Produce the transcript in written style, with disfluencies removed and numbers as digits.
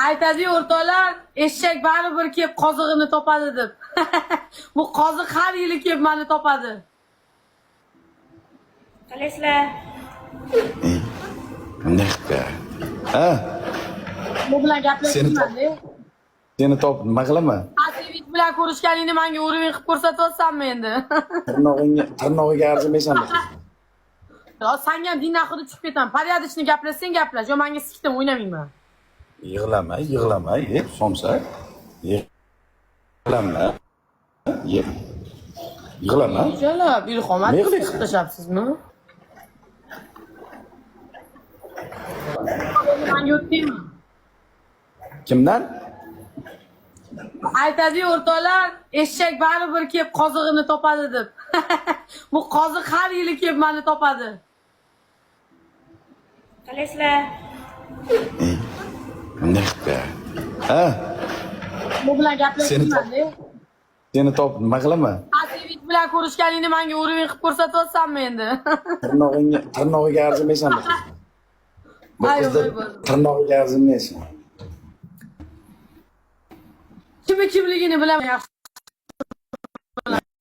Aytadi-yu o'rtoqlar, eshak baribir kelib qozig'ini topadi deb. Bu qoziq har yili kelib meni topadi. Qalaysizlar? Nexta. Ha, Bu bilan Seni gaplashmayman-da. seni topib nima qilaman? Asivit bilan ko'rishganingni menga уровень qilib ko'rsatyapsanmi endi? Tirnog'ingga, tirnog'iga arzimaysan bu qizni. Yo, sanga ham din haqida chiqib ketaman. Порядочный gaplashsang gaplash, yo menga sikdim, o'ynamayman. Yig'lama, yig'lama, yeb somsa. Yig'lama. Yeb. Yig'lama. Jalab, Ilhom, Ne qilib qilyapsan? tashlabsizmi? Menga o'tdingmi? Kimdan? Aytadi-yu o'rtoqlar, eshak baribir kelib qozig'ini topadi deb. Bu qoziq har yili kelib meni topadi. Qalaysizlar? Nexta. Ha, Bu bilan gaplashmayman-da. seni topib nima qilaman? Asivit bilan ko'rishganingni menga уровень qilib ko'rsatyapsanmi endi? Tirnog'ingga, tirnog'iga arzimaysan bu qizni. Bu Ay, qizni voy, voy. tirnog'iga arzimaysan. Kimi kimligini bilaman yaxshi.